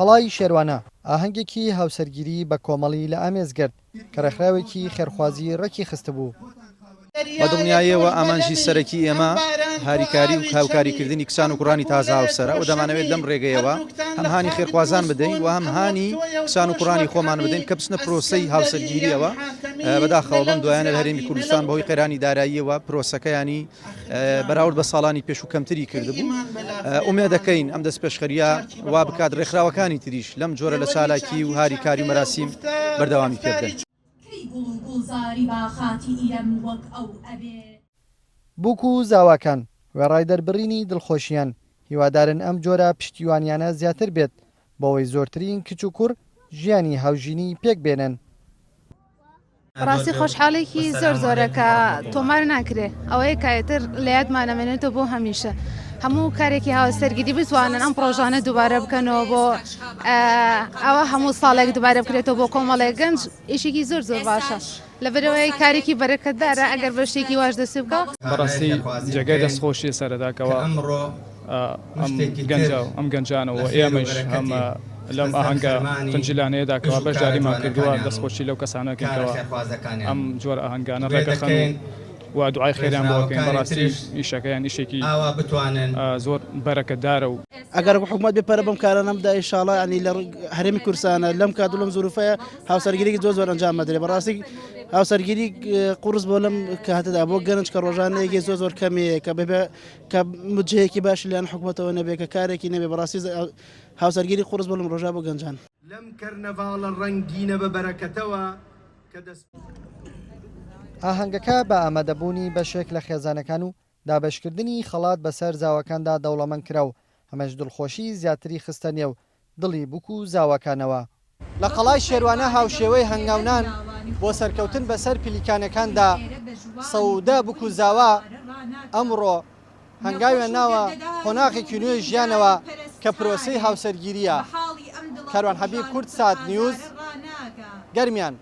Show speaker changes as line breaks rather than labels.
قەڵای شێروانە ئاهەنگێکی هاوسەرگیری بە کۆمەڵی لە ئامێز گرت کە ڕێکخراوێکی خێرخوازی ڕێکی خستبوو.
بە دڵنیاییەوە ئامانجی سەرەکی ئێمە هاریکاری و هاوکاریکردنی کچان و کوڕانی تازە هاوسەرە و دەمانەوێت لەم ڕێگەیەوە هەم هانی خێرخوازان بدەین و هەم هانی کچان و کوڕانی خۆمان بدەین کە بچنە پرۆسەی هاوسەرگیریەوە بەداخەوە بەم دوایانە لە هەرێمی کوردستان بەهۆی قەیرانی داراییەوە پرۆسەکەیانی بەراورد بە ساڵانی پێشوو کەمتری کردبوو ئومێدەکەین ئەم دەستپێشخەریە وا بکات ڕێکخراوەکانی تریش لەم جۆرە لە چالاکی و هاریکاری و مەراسیم بەردەوامی پێ بدەن.
کەی گوڵ و گوڵزاری باخاتی ئیرەم وەک ئەو ئەبێ؟
بووک و زاواکان وێڕای دەربڕینی دڵخۆشییان، هیوادارن ئەم جۆرە پشتیوانیانە زیاتر بێت بۆوەی زۆرترین کچ و کوڕ ژیانی هاوژینی پێک بێنن.
بەڕاستی خۆشحاڵێکی زۆر زۆرە کە تۆمار ناکرێ ئەوەیە کە ئیتر لە یادمان ئەمێنێتەوە بۆ هەمیشە هەموو کارێکی هاوسەرگیری بتوانن ئەم پڕۆژانە دووبارە بکەنەوە بۆ ئەوە هەموو ساڵێک دووبارە بکرێتەوە بۆ کۆمەڵێک گەنج ئیشێکی زۆر زۆر باشە لەبەرئەوەی کارێکی بەرەکەتدارە ئەگەر بە شتێکی واش دەست بکە.
بەڕاستی جێگای دەستخۆشیە سەرەتا کەوا ئەم گەنجە و ئەم گەنجانە و ئێمەیش هەم لەم ئاهەنگە خنجیلانەیەدا کەوا بەشداریمان کردووە دەستخۆشی لەو کەسانە ئەکەین کەوا ئەم جۆرە ئاهەنگانە ڕێکەخەن و دوعای خێریان بۆ ئەکەین بەڕاستی ئیشەکەیان ئیشێکی زۆر بەرەکەتدارە و
ئەگەر حکومەت بێ پەرە بەم کارانە بدا ئینشاڵا یانی لە هەرێمی کوردستانە لەم کات و لەم زروفەیە هاوسەرگیریی زۆر زۆر ئەنجام مەدرێ بەڕاستی هاوسەرگیری قورس بۆ لەم کاتەدا بۆ گەنج کە ڕۆژانەیەکی زۆر زۆر کەمەیە کە بەبێ کە مجەیەکی باش لەیان حکومەتەوە نەبێ کە کارێکی نەبێ بەڕاستی هاوسەرگیری قورس بۆ لەم ڕۆژا بۆ گەنجان.
لەم کەرنەڤاڵە ڕەنگینە بە بەرەکەتەوە کە دەست.
ئاهەنگەکە بە ئامادەبوونی بەشێک لە خێزانەکان و دابەشکردنی خەڵات بەسەر زاواکاندا دەوڵەمەند کرا و ئەمەش دڵخۆشی زیاتری خستە نێو دڵی بوک و زاواکانەوە. لە قەڵای شێروانە هاوشێوەی هەنگاونان بۆ سەرکەوتن بەسەر پلیکانەکاندا 110 بوک و زاوا ئەمڕۆ هەنگاویان ناوە قۆناغێکی نوێی ژیانەوە کە پرۆسەی هاوسەرگیرییە. کاروان حەبیب، کوردسات نیوز، گەرمیان.